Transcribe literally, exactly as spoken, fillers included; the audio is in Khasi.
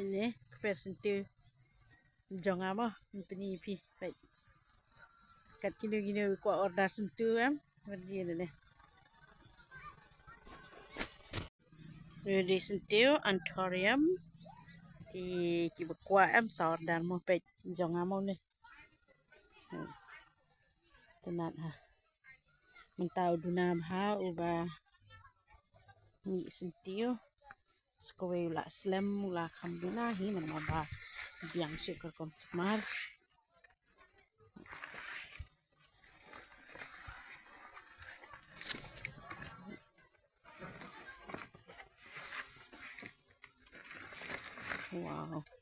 Ine kper syntiew jong nga mo, pyni phi peit. Kat kino kino kwah order syntiew em, wat ïa ne. Ine dei syntiew Anthurium. Te kiba kwah em sa order mo, peit jong nga mo ne. Te nat ha. Mynta u duna bha uba mih syntiew. Sa kawei u la slem, u la kham duna hi namar ba biang shuh ka rukom sumar. Wow.